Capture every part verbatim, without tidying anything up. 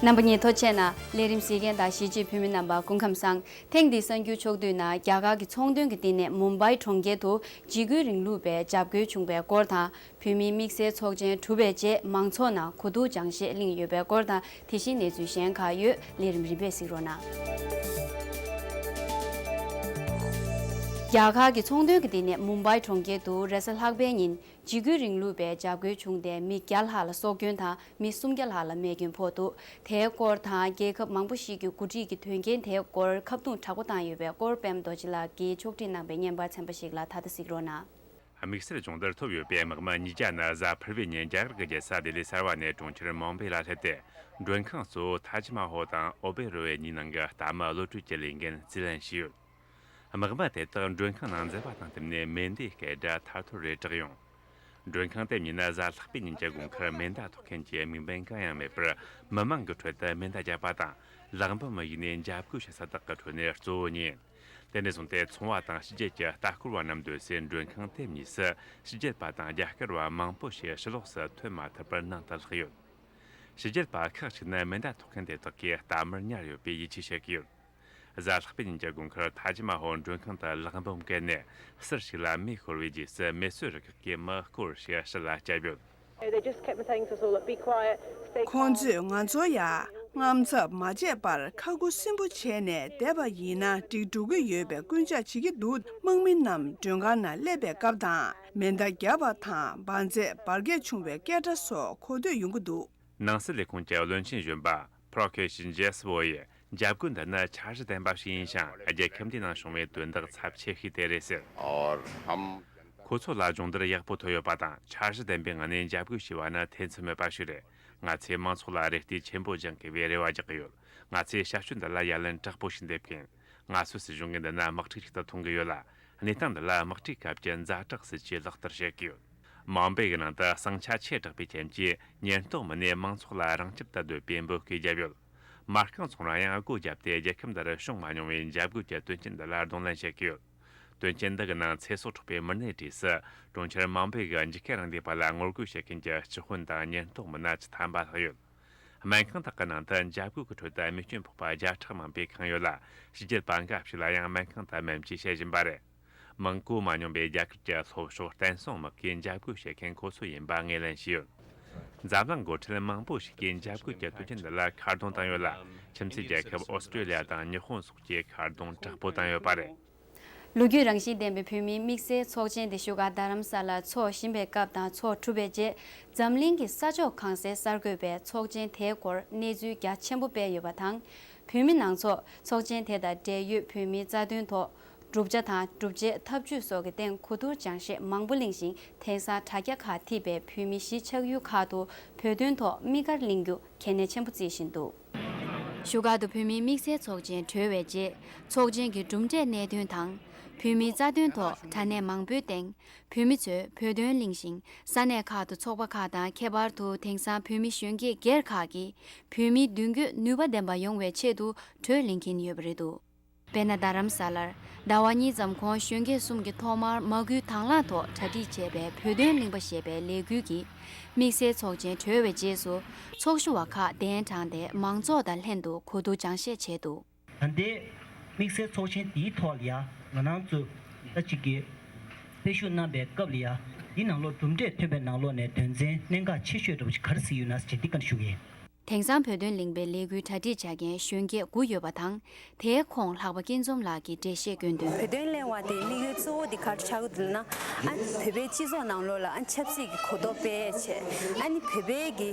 རྣམ་པ་གཉིས་ཐུགས་རྗེ་ཆེ་གནང་། ལས་རིམ་གཟིགས་མཁན་དང་གཞིས་བྱེས་བོད་མི་རྣམ་པ་སྐུ་ཁམས་བཟང་། ཐེངས་འདིའི་གསར་འགྱུར་ཕྱོགས་བསྡུས་ནང་རྒྱ་གར་གྱི་ཚོང་དོན་གྱི་བསྟི་གནས་མུམ་བྷའི་གྲོང་ཁྱེར་དུ་འཇིགས་སྐུལ་རིང་ལུགས་པའི་འཇབ་རྒོལ་བྱུང་བའི་སྐོར་དང་། བོད་མིའི་དམིགས་བསལ་ཚོགས་ཆེན་གྲུབ་པའི་རྗེས་མང་ཚོགས་ནང་གོ་བསྡུར་སྦྱང་བཤད་གླེང་ཡོད་པའི་སྐོར་དང་། དེ་བཞིན་གནས་ཚུལ་གཞན་ཁག་ཡོད། ལས་རིམ་རིམ་པས་གཟིགས་རོགས་གནང་། རྒྱ་གར་གྱི་ཚོང་དོན་གྱི་བསྟི་གནས་མུམ་བྷའི་གྲོང་ཁྱེར་དུ་རེས་གཟའ་ལྷག་པའི་ཉིན། འཇིགས་སྐུལ་རིང་ལུགས་པའི་འཇབ་རྒོལ་བྱུང་སྟེ་མི་བརྒྱ་ལྷག་ལ་སྲོག་སྐྱོན་དང་མི་སུམ་བརྒྱ་ལྷག་ལ་རྨས་སྐྱོན་ཕོག་འདུག་དེའི་སྐོར་དང་རྒྱལ་ཁབ་མང་པོ་ཞིག་གི་འགོ་ཁྲིད་ཀྱིས་དོན་རྐྱེན་དེའི་སྐོར་ཁ་རྡུང་དྲག་པོ་བཏང་ཡོད་པའི་སྐོར་པད་མ་རྡོ་རྗེ་ལགས་ཀྱིས་ཕྱོགས་སྒྲིག་གནང་པའི་བརྙན་པར་ཚན་པ་ཞིག་ལ་ད་ལྟ་གཟིགས་རོགས་གནང་། དམིགས་བསལ་སྦྱོང་བརྡར་ཐོབ་ཡོད་པའི་དམག་མི་ཉིས་བརྒྱ་ནི་གཟའ་ཕུར་བུའི་ཉིན་རྒྱ་གར་གྱི་རྒྱལ་ས་ལྡི་ལི་གསར་བ་ནས་གྲོང་ཁྱེར་མུམ་བྷེ་ལ་སླེབས་ཏེ། མགྲོན་ཁང་གཙོ་བོ་ཐཱཇ་མ་ཧོལ་དང་ཨོ་བེ་རོ་ཡེ་གཉིས་ནང་གི་ལྟད་མོ་གློད་གྲོལ་གྱི་ལས་འགན་རྩིས་ལེན་བྱས་ཡོད། དམག་མི་དེ་དག་མགྲོན་ཁང་ནང་འཛུལ་བ་དང་བསྟུན་ནས་མེ་མདའི་སྐད་སྒྲ་ཐར་ཐོར་རེ་གྲགས་ཡོང་། མགྲོན་ཁང་དེ་ཉིད་ནི་གཟའ་ལྷག་པའི་ཉིན་གྱི་དགོང་ཁར་མེ་མདའ་ཐོགས་མཁན་གྱི་དམིགས་འབེན་གང་ཡང་མེད་པར། མི་མང་གི་ཁྲོད་དུ་མེ་མདའ་བརྒྱབ་པ་དང་། ལག་འབུམ་བཞེས་ནས་འཇབ་རྒོལ་བྱེད་ས་དག་གི་ཁྲོད་ནས་གཙོ་བོ་ཉིད་ཡིན། དེ་ནས་བཟུང་སྟེ་ཚོང་བ་དང་ཕྱི་རྒྱལ་གྱི་ལྟ་སྐོར་བ་རྣམས་སྡོད་སའི་མགྲོན་ཁང་དེ་གཉིས་སུ་ཕྱི་རྒྱལ་པ་དང་རྒྱ་གར་བ་མང་པོ་ཞིག་ཕྱི་ལོགས་སུ་ཐོན་མ་ཐུབ་པར་ནང་དུ་ལྷག་ཡོད། ཕྱི་རྒྱལ་པ་ཁག་ཅིག་ནི་མེ་མདའ་ཐོགས་མཁན་དེ་དག་གིས་ལྟད་མོར་ཉར་ཡོད་པའི་ཡིད་ཆེས་བྱེད་ཀྱི་ཡོད། གཟའ་ལྷག་པའི་ཉིན་གྱི་དགོང་ཁར་ཐཱཇ་མ་ཧོལ་མགྲོན་ཁང་དུ་ལག་འབུམ་བཀལ་ནས་ཟུར་ཞིག་ལ་མེ་ཤོར་བའི་རྗེས་སུ་མེ་གསོད་རུ་ཁག་གིས་མི་སྐོར་ཞིག་ཕྱི་ལ་བསྐྱབས་ཡོད། They just kept saying to us all, like, "Be quiet, stay quiet." ཁོང་ཚོས་ང་ཚོར་ཡང་དངངས་འཚབ་མ་བྱས་པར་ཁ་ཁུ་སིམ་པོ་བྱས་ནས་བསྡད་པ་ཡིན་ན་འགྲིག་འགྲོ་གི་ཡོད་པའི་སྐུལ་ལྕག་བྱེད་ཀྱི་འདུག་དམག་མི་རྣམས་མགྲོན་ཁང་ནང་སླེབས་པའི་སྐབས་དང་མེ་མདའ་བརྒྱབ་པ་དང་འབར་རྫས་འབར་གས་བྱུང་བའི་སྐད་སྒྲ་སོགས་གོ་ཐོས་ཡོང་གི་འདུག་ནང་སྲིད་ལས་ཁུངས་ཀྱི་བློན་ཆེན་གཞོན་པ་ཕྲོ་ཁེ་ཤིན་ཇེ་སི་ཝོ་ཡིས་འཇབ་རྒོལ་འདི་ནི་འཆར་གཞི་ལྡན་པ་ཞིག་ཡིན་ཞིང་། རྒྱལ་ཁབ་འདིའི་ནང་བྱུང་བའི་དོན་དག་ཚབས་ཆེ་ཤོས་དེ་རེད་ཟེར། और हम ཁོ་ཚོ་ལ་སྦྱོང་བརྡར་ཡག་པོ་ཐོབ་ཡོད་པ་དང་། འཆར་གཞི་ལྡན་པའི་ངང་ནས་འཇབ་རྒོལ་བྱས་པ་ནི་ཐེ་ཚོམ་མེད་པ་ཞིག་རེད། ང་ཚོས་མང་ཚོགས་ལ་རེ་ལྟོས་ཆེན་པོ་སྦྱང་དགོས་པའི་རེ་བ་རྒྱག་གི་ཡོད། ང་ཚོས་བྱ་སྤྱོད་འདི་ལ་ཡ་ལན་དྲག་པོ་ཞིག་འདེབས་ཀྱིན། ང་ཚོའི་སྲིད་གཞུང་གིས་འདི་ནི་དམག་འཁྲུག་ཅིག་ཏུ་མཐོང་གི་ཡོད་ལ། གནས་སྟངས་འདི་ལ་དམག་འཁྲུག་སྐབས་ཀྱི་ཛ་དྲག་སྲིད་ཇུས་ལག་བསྟར་བྱེད་ཀྱི་ཡོད། མུམ་བྷེ་གི་ནང་དུ་ཟིང་ཆ་ཆེ་དྲགས་པའི་རྐྱེན་གྱིས་ཉེན་རྟོག་མི་སྣས་མང་ཚོགས་ལ་རང་སྐྱོབ་ཏུ་སྡོད་པའི་འབོད་སྐུལ་བརྒྱབ་ཡོད། མ་རྐང་ཚོང་ར་ཡང་སྒོ་བརྒྱབ་སྟེ་རྒྱལ་ཁབ་འདིར་བྱུང་མ་མྱོང་བའི་འཇབ་རྒོལ་གྱི་དོན་རྐྱེན་འདི་ལ་གདོང་ལེན་བྱེད་ཀྱི་ཡོད། དོན་རྐྱེན་འདི་གི་ནང་ཚེ་སྲོག་འཕྲོག་པའི་མི་སྣའི་གྲས་སུ་གྲོང་ཁྱེར་མུམ་བྷེ་གི་འཇིགས་སྐུལ་རིང་ལུགས་པ་ལ་ངོ་རྒོལ་བྱེད་མཁན་གྱི་སྤྱི་དཔོན་དང་ཉེན་རྟོག་མི་སྣ་བཅུ་ཐམ་པ་ལྷག་ཡོད། སྨན་ཁང་དག་གི་ནང་དུ་འཇབ་རྒོལ་གྱི་ཁྲོད་དུ་རྨས་སྐྱོན་ཕོག་པ་བརྒྱ་ཕྲག་མང་པོས་ཁེངས་ཡོད་ལ། ཕྱི་རྒྱལ་པ་འགའ་ཞིག་ལ་ཡང་སྨན་ཁང་དུ་སྨན་བཅོས་བྱེད་བཞིན་པ་རེད། མིང་གོ་མ་མྱོང་པའི་རྒྱ་གར་གྱི་ལྷོ་ཕྱོགས་བསྟན་སྲུང་དམག་གིས་འཇབ་རྒོལ་བྱེད་མཁན་ཁོ་ཚོ་ཡིན་པ་ངོས་ལེན་བྱས་ཡོད། འཛམ་གླིང་འགོ་ཁྲིད་མང་པོ་ཞིག་གིས་འཇབ་རྒོལ་གྱི་དོན་རྐྱེན་འདི་ལ་ཁ་རྡུང་བཏང་ཡོད་ལ། ཁྱིམ་མཚེས་རྒྱལ་ཁབ་ཨོ་སི་ཀྲེ་ལི་ཡ་དང་ཉི་ཧོང་སོགས་ཀྱིས་ཁ་རྡུང་དྲག་པོ་བཏང་ཡོད་པ་རེད། ལོ་རྒྱུས་རང་བཞིན་ལྡན་པའི་བོད་མིའི་དམིགས་བསལ་ཚོགས་ཆེན་དེ་བཞུགས་སྒར་རྡ་རམ་ས་ལར་འཚོགས་བཞིན་པའི་སྐབས་དང་འཚོགས་གྲུབ་པའི་རྗེས། འཛམ་གླིང་གི་ས་ཕྱོགས་གང་སའི་གསར་འགོད་པས་ཚོགས་ཆེན་དེའི་སྐོར་གནས་ཚུལ་རྒྱ་ཆེན་པོ་སྤེལ་ཡོད་པ་དང་། བོད་མི་ནང་ཚོགས་ཚོགས་ཆེན་དེ་དང་འབྲེལ་ཡོད་བོད་མིའི་རྩ་དོན་ཐོག་བསྒྲུབ་བྱ་དང་བསྒྲུབ་བྱའི་ཐབས་ཇུས་སོགས་ཀྱི་སྟེང་གོ་བསྡུར་སྦྱང་བཤད་མང་པོ་གླེང་ཞིང་། དེང་སང་དྲ་རྒྱ་ཁག་ཐིགས་པའི་བོད་མི་གཞིས་ཆགས་ཡུལ་ཁག་ཏུ་བོད་དོན་ཐོག་དམིགས་བཀར་གླེང་རྒྱུ་གལ་གནད་ཆེན་པོ་བརྩི་བཞིན་འདུག་བཞུགས་སྒར་དུ་བོད་མིའི་དམིགས་བསལ་ཚོགས་ཆེན་གྲོལ་བའི་རྗེས། ཚོགས་ཆེན་གྱི་གྲུབ་འབྲས་གནད་དོན་དང་། བོད་མིའི་རྩ་དོན་ཐོག་དྲ་གནས་མང་པོའི་སྟེང་། བོད་མི་ཚོས་བོད་དོན་གླེང་ཞིང་། ས་གནས་ཁག་ཏུ་ཚོགས་པ་ཁག་དང་། ཁྱད་པར་དུ་དེང་སང་བོད་མི་གཞོན་སྐྱེས་སྒེར་ཁག་གིས་བོད་མིའི་མདུན་སྐྱོད་ནུས་པ་ལྡན་པ་ཡོང་བའི་ཆེད་དུ་གྲོས་གླེང་གིན་ཡོད་པ་རེད་འདུག་དཔེར་ན། རྡ་རམ་ས་ལར་ཟླ་བ་གཉིས་ཙམ་གོང་གཞོན་སྐྱེས་གསུམ་གྱིས་ཐོག་མར་མ་སྐུལ་དང་བླངས་ཐོག་གྲ་སྒྲིག་བྱས་པའི་བོད་དོན་གླེང་བ་ཞེས་པའི་ལས་འགུལ་གྱིས། དམིགས་བསལ་ཚོགས་ཆེན་གྲོལ་བའི་རྗེས་སུ། ཚོགས་ཞུགས་པ་ཁག་གདན་དྲངས་ཏེ། མང་ཚོགས་དང་ལྷན་དུ་གོ་བསྡུར་སྦྱང་བཤད་བྱས་འདུག་ད་ལྟའི་དམིགས་བསལ་ཚོགས་ཆེན་འདིའི་ཐོག་ལ་ཡ། ང་རང་ཚོ་ད་ཅིག་གི་དཔེ་ཞུ་གནང་པའི་སྐབས་ལ་ཡ། འདི་ནང་ལོགས་གྲུབ་འབྲས་ཐོན་པའི་ནང་ལོགས་ནས་དོན་ཚན་གནད་འགག་ཆེ་ཤོས་འདྲ་པོ་ཞིག་ག་རེ་གཟིགས་ཡོད་ན་ཟེར་འདི་ག་ནས་ཞུ་གི་ཡིན། དེང་སང་བོད་དོན་གླེང་བའི་ལས་འགུལ་གྲ་སྒྲིག་བྱ་མཁན་གཞོན་སྐྱེས་དགུ་ཡོད་པ་དང་། དེའི་ཁོངས་ལྷག་པ་སྐྱིད་འཛོམས་ལགས་ཀྱིས་འགྲེལ་བཤད་སྐྱོན་དོན། བོད་དོན་གླེང་བ་དེའི་དམིགས་ཡུལ་གཙོ་བོ་དེ་ག་རེ་ཆགས་ཀྱི་འདུག་ལབ་ན། ཨ་བོད་པའི་སྤྱི་ཚོགས་ནང་ལོགས་ལ་ཨ་ཆབ་སྲིད་ཀྱི་གོ་རྟོགས་སྤེལ་ཡས་ཆེད། ཨ་ནི་བོད་པའི་གི་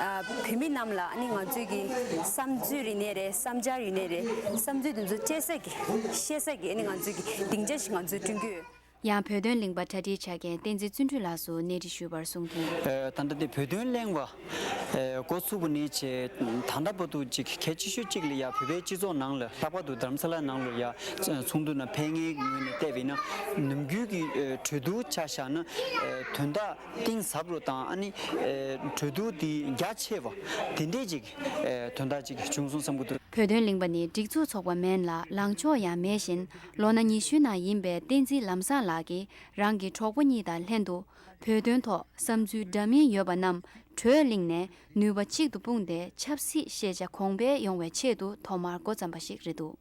ཨ་བོད་མི་རྣམས་ལ་ཨ་ནི་ང་ཚོའི་གི་བསམ་ཚུལ་རིག་གནས་རེད། བསམ་འཆར་རིག་གནས་རེད། བསམ་ཚུལ་དེ་ཚོ་བཤད་ས་གི་བཤད་ས་གི་ཨ་ནི་ང་ཚོའི་གི་སྡིངས་ཆ་ཞིག་ང་ཚོས་བསྐྲུན་གྱི་ཡོད། ཡང་བོད་དོན་གླེང་བ་གྲ་སྒྲིག་བྱ་མཁན་བསྟན་འཛིན་བརྩོན་འགྲུས་ལགས་སུ་གནས་འདྲི་ཞུས་པར་གསུངས་དོན། ཨེ། ད་ལྟ་འདི་བོད་དོན་གླེང་བ་ཨེ། འགོ་ཚུགས་པ་ནས་བྱས་ད་ལྟ་བར་དུ་ཅིག་གལ་ཆེ་ཤོས་གཅིག་ལ་ཡ་བོད་པའི་སྤྱི་ཚོགས་ནང་ལ་ལྷག་པར་དུ་རྡ་རམ་ས་ལ་ནང་ལ་ཡ་ཚོགས་འདུ་ནང་ཕེབས་མཁན་ངོས་ནས་བལྟས་པ་ཡིན་ན་ནམ་རྒྱུན་གྱི་ཨེ། གྲོས་བསྡུར་ཆ་བཞག་ན་ཨེ། དོན་དག་གཏིང་ཟབ་རུ་དང་ཨ་ནི་ཨེ། གྲོས་བསྡུར་འདི་རྒྱ་ཆེ་བ་དེ་འདྲས་ཅིག་ཨེ། དོན་དག་ཅིག་བྱུང་སོང་བསམ་གྱི་འདུག་བོད་དོན་གླེང་བ་ནི་སྒྲིག་འཛུགས་ཚོགས་པ་མིན་ལ་ལངས་ཕྱོགས་ཡང་མེད་བཞིན། ལོ་ན་ཉི་ཤུའི་ནང་ཡིན་པའི་བསྟན་འཛིན་ལམ་བཟང་ལགས་ཀྱིས་རང་གི་གྲོགས་པོ་གཉིས་དང་ལྷན་དུ་བོད་དོན་ཐོག་བསམ་ཚུལ་འདྲ་མིན་ཡོད་པ་རྣམས་ གྲོས་གླེང་ནས་ནུས་པ་གཅིག་ཏུ་སྤུངས་ཏེ་ཆབ་སྲིད་ཤེས་བྱ་གོང་འཕེལ་ཡོང་བའི་ཆེད་དུ་ཐོག་མར་འགོ་བརྩམས་པ་ཞིག་རེད་འདུག།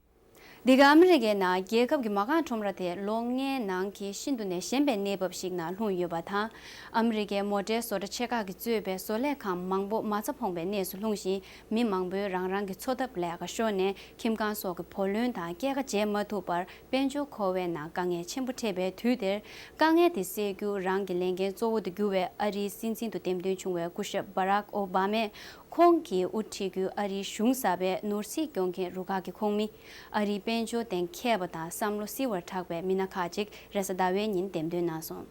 འདི་ག་ཨ་མི་རི་ཀའི་ནང་རྒྱལ་ཁབ་ཀྱི་མ་རྐང་ཁྲོམ་ར་དེ་ལོ་ལྔའི་ནང་གི་ཤིན་ཏུ་ནས་ཞན་པའི་གནས་བབ་ཞིག་ནང་ལྷུང་ཡོད་པ་དང་། ཨ་མི་རི་ཀའི་མོ་ཊའི་བཟོ་གྲྭ་ཆེ་ཁག་གིས་གཙོས་པའི་བཟོ་ལས་ཁང་མང་པོ་མ་རྩ་ཕོངས་པའི་གནས་སུ་ལྷུང་ཞིང་། མི་མང་པོས་རང་རང་གི་འཚོ་ཐབས་ལས་ཀ་ཤོར་ནས་ཁྱིམ་ཁང་སོགས་ཀྱི་བུ་ལོན་དང་སྐྱེད་ཀ་འཇལ་མ་ཐུབ་པར། དཔལ་འབྱོར་འཁོར་བའི་ནང་དཀའ་ངལ་ཆེན་པོ་འཕྲད་པའི་དུས་དེར། དཀའ་ངལ་དེ་སེལ་རྒྱུ་རང་གི་ལས་འགན་གཙོ་བོ་དུ་གྱུར་བའི་ཨ་རིའི་སྲིད་འཛིན་དུ་འདེམས་ཐོན་བྱུང་བའི་སྐུ་ཞབས་བྷ་རག་ཨོ་བྷ་མས། ཁོང་གིས་དབུ་ཁྲིད་རྒྱུའི་ཨ་རིའི་གཞུང་གསར་པའི་ནོར་སྲིད་སྐྱོང་མཁན་རུ་ཁག་གི་ཁོངས་མི། ཨ་རིའི་དཔལ་འབྱོར་སྟེང་མཁས་པ་དང་བསམ་བློ་བསིལ་བར་གྲགས་པའི་མི་སྣ་ཁག་ཅིག་རེས་གཟའ་ཟླ་བའི་ཉིན་འདེམས་ཐོན་གནང་སོང་།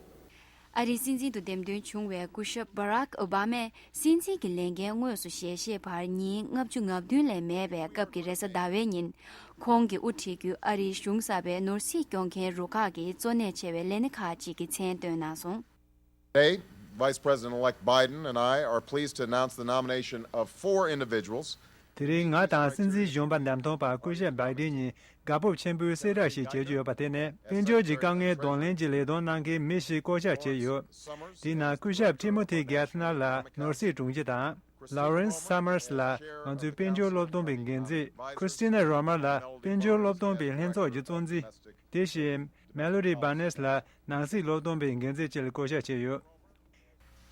ཨ་རིའི་སྲིད་འཛིན་དུ་འདེམས་ཐོན་བྱུང་བའི་སྐུ་ཞབས་བྷ་རག་ཨོ་བྷ་མས་སྲིད་འཛིན་གྱི་ལས་འགན་དངོས་སུ་ཞལ་བཞེས་བར་ཉིན་ལྔ་བཅུ་ང་བདུན་ལས་མེད་པའི་སྐབས་ཀྱི་རེས་གཟའ་ཟླ་བའི་ཉིན། ཁོང་གིས་དབུ་ཁྲིད་རྒྱུའི་ཨ་རིའི་གཞུང་གསར་པའི་ནོར་སྲིད་སྐྱོང་མཁན་རུ་ཁག་གི་གཙོ་གནད་ཆེ་བའི་ལས་སྣེ་ཁག་ཅིག་གི་མཚན་བཏོན་གནང་སོང་། Today, Vice President-elect Biden and I are pleased to announce the nomination of four individuals དེ་རིང་ང་དང་སྲིད་འཛིན་གཞོན་པ་འདེམས་ཐོན་པ་སྐུ་ཞབས་བྷའི་ཏིན་གཉིས་དགའ་སྤོབས་ཆེན་པོས་གསལ་བསྒྲགས་ཤིག་བྱེད་ཀྱི་ཡོད་པ་དེ་ནི། དཔལ་འབྱོར་གྱི་དཀའ་ངལ་གདོང་ལེན་གྱི་ལས་དོན་གནང་མཁན་མི་ཞིག་བསྐོ་གཞག་བྱས་ཡོད། དེའི་ནང་སྐུ་ཞབས་ཊི་མོ་ཐི་གེ་ཐི་ནར་ལགས་ནོར་སྲིད་དྲུང་ཆེ་དང་། ལོ་རེན་སི་སམ་མར་སི་ལགས་ང་ཚོའི་དཔལ་འབྱོར་སློབ་སྟོན་པའི་འགན་འཛིན། ཁྲི་སི་ཏི་ན་རོ་མར་ལགས་དཔལ་འབྱོར་སློབ་སྟོན་པའི་ལྷན་ཚོགས་ཀྱི་གཙོ་འཛིན། དེ་བཞིན་མེ་ལོ་ཌི་བྷ་ནེ་སི་ལགས་ནང་སྲིད་སློབ་སྟོན་པའི་འགན་འཛིན་བཅས་ལ་བསྐོ་གཞག་བྱས་ཡོད།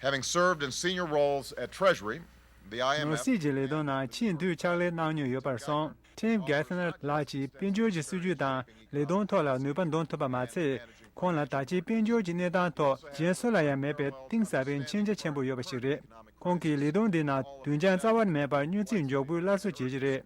Having served in senior roles at Treasury, the ནོར་I M F སྲིད་ཀྱི་ལས་དོན་ནང་ཆེས་མཐོའི་ཕྱག་ལས་གནང་མྱོང་ཡོད་པར་སོང་། ཊིམ་གེ་ཐི་ནར་ལགས་ཀྱིས་དཔལ་འབྱོར་གྱི་སྲིད་ཇུས་དང་ལས་དོན་ཐོག་ལ་ནུས་པ་འདོན་ཐུབ་པ་མ་ཚད། ཁོང་ལ་ད་ཆའི་དཔལ་འབྱོར་གྱི་གནས་སྟངས་ཐོག་གཞན་སུ་ལ་ཡང་མེད་པའི་གཏིང་ཟབ་པའི་མཁྱེན་རྒྱ་ཆེན་པོ་ཡོད་པ་ཞིག་རེད། ཁོང་གིས་ལས་དོན་འདི་ནང་དུས་འགྱངས་རྩ་བ་ནས་མེད་པར་མྱུར་ཚད་མགྱོགས་པོས་སླར་གསོ་བྱེད་ཀྱི་རེད།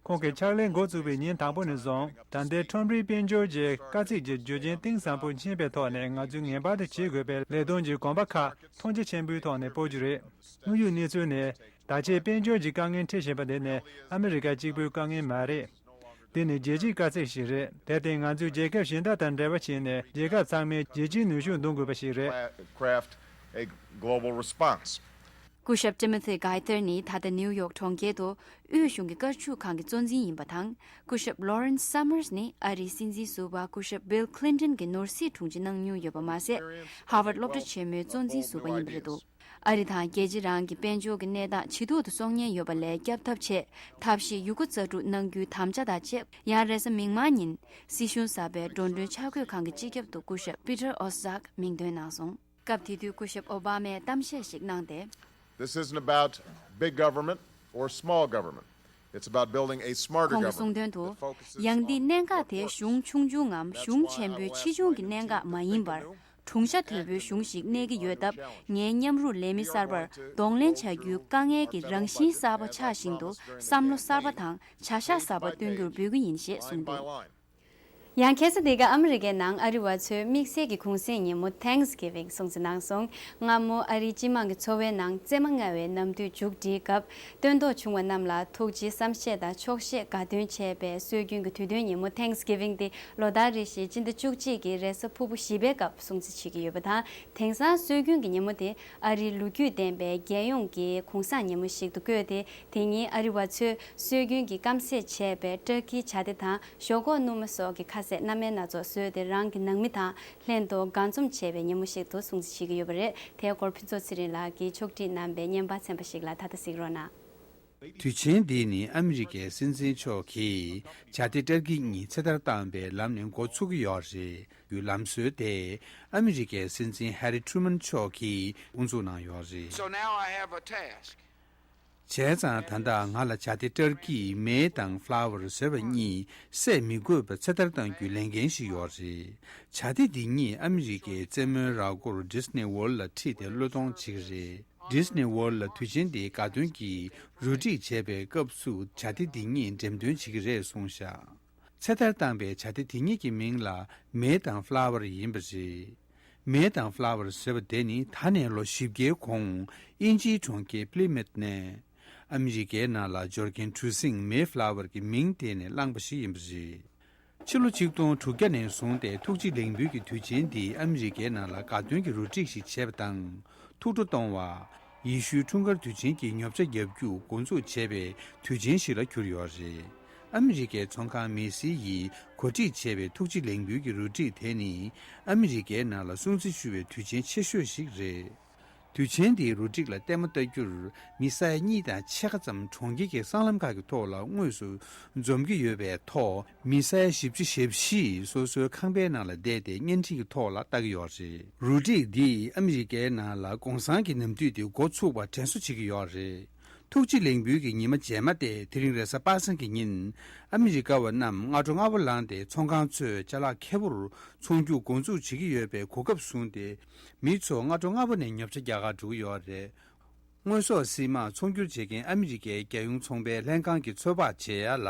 ཁོང་གིས་ཕྱག་ལས་འགོ་བཙུགས་པའི་ཉིན་དང་པོ་ནས་བཟུང་ད་ལྟའི་ཁྲོམ་རའི་དཔལ་འབྱོར་གྱི་དཀའ་ཚེགས་ཀྱི་རྒྱུ་རྐྱེན་གཏིང་ཟབ་པོ་མཁྱེན་པའི་ཐོག་ནས་ང་ཚོས་ངེས་པར་དུ་བྱེད་དགོས་པའི་ལས་དོན་གྱི་གོམ་པ་ཁག་མཐོང་རྒྱ་ཆེན་པོའི་ཐོག་ནས་སྤོ་རྒྱུ་རེད། དངོས་ཡོད་གནས་ཚུལ་ནི། ད་ཆའི་དཔལ་འབྱོར་གྱི་དཀའ་ངལ་འཕྲད་བཞིན་པ་དེ་ནི་ཨ་མི་རི་ཀ་གཅིག་པུའི་དཀའ་ངལ་མ་རེད། འདི་ནི་རྒྱལ་སྤྱིའི་དཀའ་ཚེགས་ཤིག་རེད། དེར་བརྟེན་ང་ཚོས་རྒྱལ་ཁབ་གཞན་དག་དང་འབྲེལ་བ་བྱས་ནས་རྒྱལ་ཁབ་ཚང་མས་རྒྱལ་སྤྱིའི་ནུས་ཤུགས་འདོན་དགོས་པ་ཞིག་རེད། Craft a global response. སྐུ་ཞབས་ཊི་མོ་ཐི་གྷའི་ཐར་ནི་ད་ལྟ་ནིའུ་ཡོག་གྲོང་ཁྱེར་དུ་དབུས་གཞུང་གི་དཀར་ཆག་ཁང་གི་གཙོ་འཛིན་ཡིན་པ་དང་། སྐུ་ཞབས་ལོ་རེན་སི་སམ་མར་སི་ནི་ཨ་རིའི་སྲིད་འཛིན་ཟུར་པ་སྐུ་ཞབས་བྷིལ་ཁི་ལིན་ཊོན་གྱི་ནོར་སྲིད་དྲུང་ཆེ་གནང་མྱོང་ཡོད་པ་མ་ཟད། ཧར་ཝརཌ་སློབ་གྲྭ་ཆེན་མོའི་གཙོ་འཛིན་ཟུར་པ་ཡིན་པ་རེད་འདུག། ཨ་རི་དང་རྒྱལ་སྤྱི་རང་གི་དཔལ་འབྱོར་གྱི་གནས་སྟངས་ཇེ་སྡུག་ཏུ་སོང་ཉེན་ཡོད་པ་ལས་བསྐྱབ་ཐབས་ཆེད་ཐབས་ཤེས་ཡོད་རྒུ་རྩལ་སྤྲུགས་གནང་རྒྱུའི་དམ་བཅའ་དང་བཅས། ཡང་རེས་གཟའ་མིག་དམར་ཉིན་སྲིད་གཞུང་གསར་པའི་འགྲོ་གྲོན་འཆར་འགོད་ཁང་གི་སྤྱི་ཁྱབ་ཏུ་སྐུ་ཞབས་པི་ཏར་ཨོ་སི་ཟག་མིང་འདོན་གནང་སོང་། སྐབས་དེ་དུས་སྐུ་ཞབས་ཨོ་བྷ་མས་གཏམ་བཤད་ཞིག་གནང་སྟེ། This isn't about big government or small government. It's about building a smarter ཁོང་གིས་གསུངས་དོན་དུ། government. ཡང་འདིའི་གནད་འགག་དེ་གཞུང་ཆུང་ཆུང་ངམ་གཞུང་ཆེན་པོའི་ཆེ་ཆུང་གི་གནད་འགག་མ་ཡིན་པར། གྲུང་ཤ་དོད་པོའི་གཞུང་ཞིག་གནས་ཀྱི་ཡོད་སྟབས། ངའི་མཉམ་རུབ་ལས་མི་གསར་པར་གདོང་ལེན་བྱ་རྒྱུའི་དཀའ་ངལ་གྱི་རང་བཞིན་གསར་པ་ཆགས་བཞིན་དུ། བསམ་བློ་གསར་པ་དང་བྱ་གཞག་གསར་པ་སྟོན་རྒྱུར་འབོད་སྐུལ་ཡིན་ཞེས་གསུངས་འདུག། ཡང་ཁ་སང་འདི་ག་ཨ་མི་རི་ཀའི་ནང་ཨ་རི་བ་ཚོས་དམིགས་བསལ་གྱི་གུང་སེང་ཉིན་མོ་Thanksgiving སྲུང་བརྩི་གནང་སོང་། སྔ་མོ་ཨ་རིའི་སྤྱི་དམངས་ཀྱི་འཚོ་བའི་ནང་རྩེ་མོ་རྔ་བའི་ནམ་དུས་མཇུག་སྒྲིལ་སྐབས། སྟོན་ཐོག་བྱུང་བ་རྣམས་ལ་ཐུགས་རྗེ་བསམ་ཤེས་དང་ཆོག་ཤེས་དགའ་སྟོན་བྱས་པའི་སྲོལ་རྒྱུན་གྱི་དུས་སྟོན་ཉིན་མོ་Thanksgiving དེ་ལོ་ལྟར་རེ་བཞིན་སྤྱི་ཟླ་བཅུ་གཅིག་གི་རེས་གཟའ་ཕུར་བུ་བཞི་པའི་སྐབས་སྲུང་བརྩི་བྱེད་ཀྱི་ཡོད་པ་དང་། དེང་སང་སྲོལ་རྒྱུན་གྱི་ཉིན་མོ་དེ་ཨ་རིའི་ལོ་རྒྱུས་ལྡན་པའི་རྒྱལ་ཡོངས་ཀྱི་གུང་སེང་ཉིན་མོ་ཞིག་ཏུ་བཀོད་དེ། དེ་ཉིན་ཨ་རི་བ་ཚོས་སྲོལ་རྒྱུན་གྱི་སྐམ་སས་བྱས་པའི་ཏར་ཀི་བྱ་དེ་དང་། ཞོག་ཁོག་སྣུམ་མ་སོགས་ཀྱི་ཁ་ཟས་སྣ་མིན་སྣ་ཚོགས་བཟོས་ཏེ། རང་གི་ནང་མི་དང་ལྷན་དུ་དགའ་འཛོམས་བྱེད་པའི་ཉིན་མོ་ཞིག་ཏུ་སྲུང་བརྩི་བྱེད་ཀྱི་ཡོད་པ་རེད། དེའི་སྐོར་ཕུན་ཚོགས་ཚེ་རིང་ལགས་ཀྱིས་ཕྱོགས་སྒྲིག་གནང་བའི་བརྙན་པར་ཚན་པ་ཞིག་ལ་ད་ལྟ་གཟིགས་རོགས་གནང་། དུས་ཆེན་འདི་ནི་ཨ་མི་རི་ཀའི་སྲིད་འཛིན་མཆོག་གིས་བྱ་དེ་ཏར་ཀི་གཉིས་ཚེ་ཐར་བཏང་བའི་ལམ་ནས་འགོ་ཚུགས་ཀྱི་ཡོད་རེད། ལམ་སྲོལ་དེ་ཨ་མི་རི་ཀའི་སྲིད་འཛིན་ཧེ་རི་ཁྲུ་མན་མཆོག་གིས་དབུ་འཛུགས་གནང་ཡོད་རེད། So now I have a task. བྱས་ཙང་ད་ལྟ་ང་ལ་བྱ་དེ་ཏར་ཀི་མེ་དང་ཕ་ལ་ཝར་ཟེར་བ་གཉིས་བསད་མི་དགོས་པ་ཚེ་ཐར་གཏང་རྒྱུའི་ལས་འགན་ཞིག་ཡོད་རེད། བྱ་དེ་འདི་གཉིས་ཨ་མི་རི་ཀའི་རྩེད་མོའི་ར་སྐོར་ཌི་སི་ནི་ཝརལ་ལ་ཁྲིད་དེ་བློས་གཏོང་བྱེད་ཀྱི་རེད། ཌི་སི་ནི་ཝརལ་ལ་དུས་ཆེན་འདིའི་དགའ་སྟོན་གྱི་རུ་སྒྲིག་བྱས་པའི་སྐབས་སུ་བྱ་དེ་འདི་གཉིས་འགྲེམས་སྟོན་བྱེད་ཀྱི་རེད་གསུངས་བཞག། ཚེ་ཐར་བཏང་པའི་བྱ་དེ་དེ་གཉིས་ཀྱི་མིང་ལ་མེ་དང་ཕ་ལ་ཝར་ཡིན་པ་རེད། མེ་དང་ཕ་ལ་ཝར་ཟེར་བ་དེ་ནི་ད་ནས་ལོ་བཞི་བརྒྱའི་གོང་དབྱིན་ཇིའི་གྲོང་ཁྱེར་པི་ལི་མིད་ནས་ཨ་མི་རི་ཀའི་ནང་ལ་འབྱོར་མཁན་གྲུ་གཟིངས་མེ་ཕ་ལ་ཝར་གྱི་མིང་དེ་ནས་བླངས་པ་ཞིག་ཡིན་པ་རེད། ཕྱི་ལོ་ཆིག་སྟོང་དྲུག་བརྒྱ་ནས་བཟུང་སྟེ་ཐུགས་རྗེ་ལེགས་འབུལ་གྱི་དུས་ཆེན་འདི་ཨ་མི་རི་ཀའི་ནང་ལ་དགའ་སྟོན་གྱི་རུ་སྒྲིག་ཞིག་བྱས་པ་དང་། ཐུགས་སྤྲོ་གཏོང་བ། ཡེ་ཤུའི་འཁྲུངས་སྐར་དུས་ཆེན་གྱི་ཉོ་ཆ་བརྒྱབ་རྒྱུ་འགོ་འཛུགས་བྱས་པའི་དུས་ཆེན་ཞིག་ལ་གྱུར་ཡོད་རེད། ཨ་མི་རི་ཀའི་ཚོང་ཁང་མེ་སི་ཡིས་གོ་སྒྲིག་བྱས་པའི་ཐུགས་རྗེ་ལེགས་འབུལ་གྱི་རུ་སྒྲིག་དེ་ནི་ཨ་མི་རི་ཀའི་ནང་ལ་སྲུང་བརྩི་ཞུ་བའི་དུས་ཆེན་ཆེ་ཤོས་ཤིག་རེད། དུས་ཆེན་འདིའི་རུ་སྒྲིག་ལ་ལྟད་མོ་ལྟ་རྒྱུར་མི་ས་ཡ་གཉིས་དང་ཕྱེད་ཀ་ཙམ་གྲོང་ཁྱེར་གྱི་སྲང་ལམ་ཁག་གི་ཐོག་ལ་དངོས་སུ་འཛོམས་ཀྱི་ཡོད་པའི་ཐོག་མི་ས་ཡ་བཞི་བཅུ་ཞེ་བཞི་སོ་སོའི་ཁང་པའི་ནང་ལ་བསྡད་དེ་བརྙན་འཕྲིན་གྱི་ཐོག་ལ་ལྟ་གི་ཡོད་རེད། རུ་སྒྲིག་འདིས་ཨ་མི་རི་ཀའི་ནང་ལ་གུང་སེང་གི་ནམ་དུས་དེ་འགོ་ཚུགས་པར་དྲན་གསོ་བྱེད་ཀྱི་ཡོད་རེད། ཐུགས་རྗེ་ལེགས་འབུལ་གྱི་ཉི་མ་རྗེས་མ་སྟེ་དེ་རིང་རེས་གཟའ་པ་སངས་ཀྱི་ཉིན། ཨ་མི་རི་ཀ་བ་རྣམས་སྔ་དྲོ་སྔ་པོ་ལངས་ཏེ་ཚོང་ཁང་ཚོས་ཅ་ལག་ཁེ་པོར་ཚོང་རྒྱུག་འགོ་འཛུགས་བྱེད་ཀྱི་ཡོད་པའི་གོ་སྐབས་བཟུང་སྟེ། མི་ཚོ་སྔ་དྲོ་སྔ་པོ་ནས་ཉོ་ཆ་རྒྱག་གར་འགྲོ་གི་ཡོད་རེད། དངོས་ཟོག་སྲིན་མ་ཚོང་སྒྱུར་བྱེད་མཁན་ཨ་མི་རི་ཀའི་རྒྱལ་ཡོངས་ཚོང་པའི་ལྷན་ཁང་གིས་ཚོད་དཔག་བྱས་ཡ་ལ།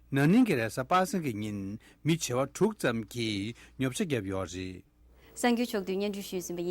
ན་ནིང་གི་རེས་གཟའ་པ་སངས་ཀྱི་ཉིན་མི་བྱེ་བ་དྲུག་ཙམ་གྱིས་ཉོ་ཆ་བརྒྱབ་ཡོད་རེད། གསར་འགྱུར་ཕྱོགས་བསྡུས་སྙན་སྒྲོན་ཞུས་ཟིན་པ་ཡིན།